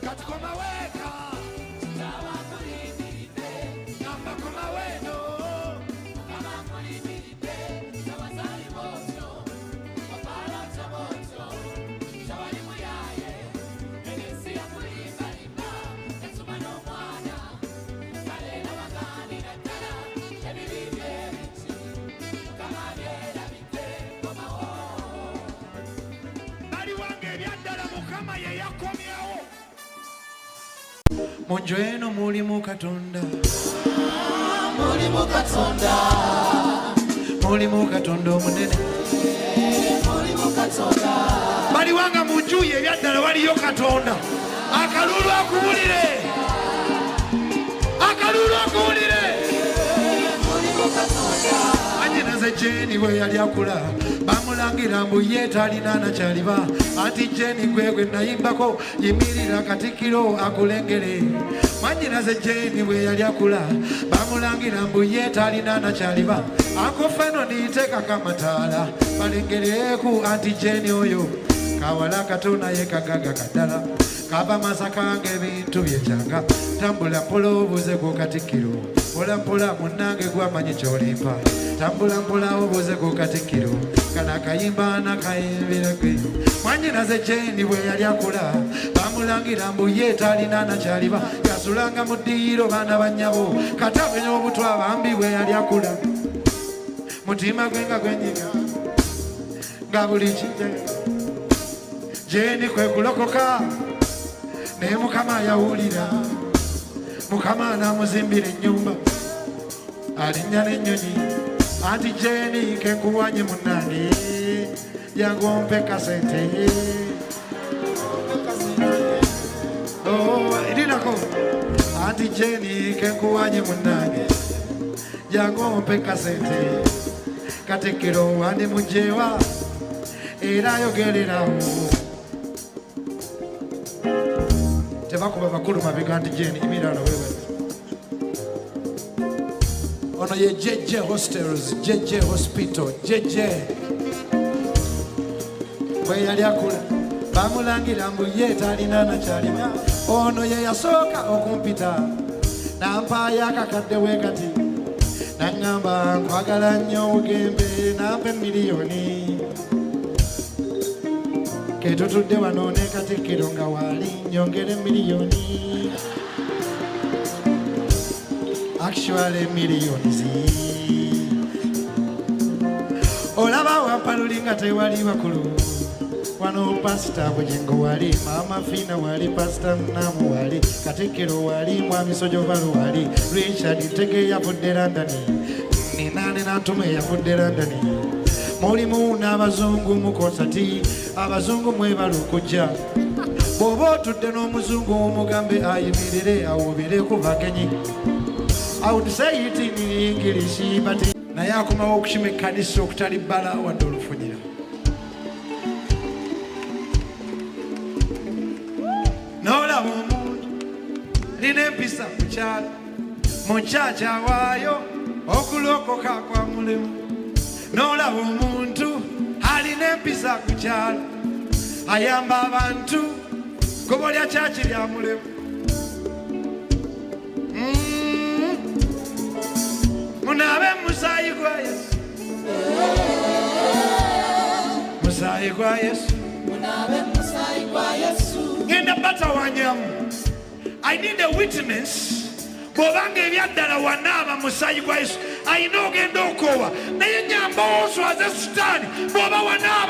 Kati komaweeka, gamba komaweeno. Baliwanga ebyaddala Mukama ye yakomyawo. Mu nju eno mulimu Katonda, Mulimu Katonda, mulimu Katonda omunene. Mulimu Katonda. Baliwanga mu nju ye ebyaddala waliyo Katonda. Akalulu akubulire, akalulu akuwulire. Mulimu Katonda. Anyinaze Jeni bwe yali akula bamulangira mbu ye talina nakyaliba. Anti Jeni gwe gwe nayimbako, yimirira Katikkiro akulengere. Mwanyinaze Jeni bwe yali akula bamulangira mbu ye talina nakyaliba. Akofeno niitekako amataala balengereku. Anti Jeni oyo kawala kato naye kagaga kaddala, kava Masaka ng'ebintu byekyanga. Tambula mpola obuuze ku Katikkiro, mpola mpola munnange, gwamanyi kyolimpa. Tambula mpola obuuze ku Katikkiro, kana akayimba nakayimbira gwe. Mwanyinaze Jeni bwe yali akula bamulangira mbu ye talina nakyaliba, yasulanga mu ddiiro. Baana bannyabo, katabenya obutwa bambi. Bwe yali akula mutima gwe nga gwenyiga nga buli kijja Jeni kwe kulokoka, naye Mukama yawulira. Mukama anamuzimbira ennyumba, alinnya n'ennyonyi. Anti Jeni kenkuwanye munnange, jangu ompe kasente. Oh, linako. Anti Jeni kenkuwanye munnange, jangu ompe kasente. Katikkiro wandi mujewa era ayogererawo. Tebakuba bakulu mabega. Anti Jeni imirano wewe. Ono ye JJ Hostels, JJ Hospital. JJ bwe yali akula bamulangira mbu ye talina nakyalima. Ono ye yasooka okumpita nampaayo akakadde we kati, naŋŋamba nkwagala nnyo obugembe, nampa emiliyoni. Ketutudde wano ne Katikkiro nga waali, nyongera emiliyoni, actually millions. Olaba wampaluli nga tewali bakulu wano. Pasita Bugingo wali, Maama Fiina wali, Pasita Namu wali, Katikkiro wali, Mwami Sojovalo wali, Richard Ntege yavudde London, Ninane Nantume yavudde London. Mulimu n'abazungu mu konsati. Abazungu mwebala okujja. Bw'oba otudde n'omuzungu omugambe ayimirire awubire ku bagenyi. I would say it in English, but naye akomawo okukima ekkanisa okutali bbala wadde olufunyira. N'olaba omuntu lina empisa ku kyalo, mu nkyakya okulokoka kwa mulimu. N'olaba omuntu alina empisa ku kyalo, ayamba abantu, kkubo lya kyaki lya mulimu. Munaabe musaayi gwa Yesu, musaayi gwa Yesu. Munaabe musaayi gwa Yesu. Ngenda batawanyamu. I need a witness. Bw'obanga ebyaddala wanaaba musaayi gwa Yesu, ayina ogenda okoowa, naye nyamba oswaze Sitaani bw'oba wanaaba.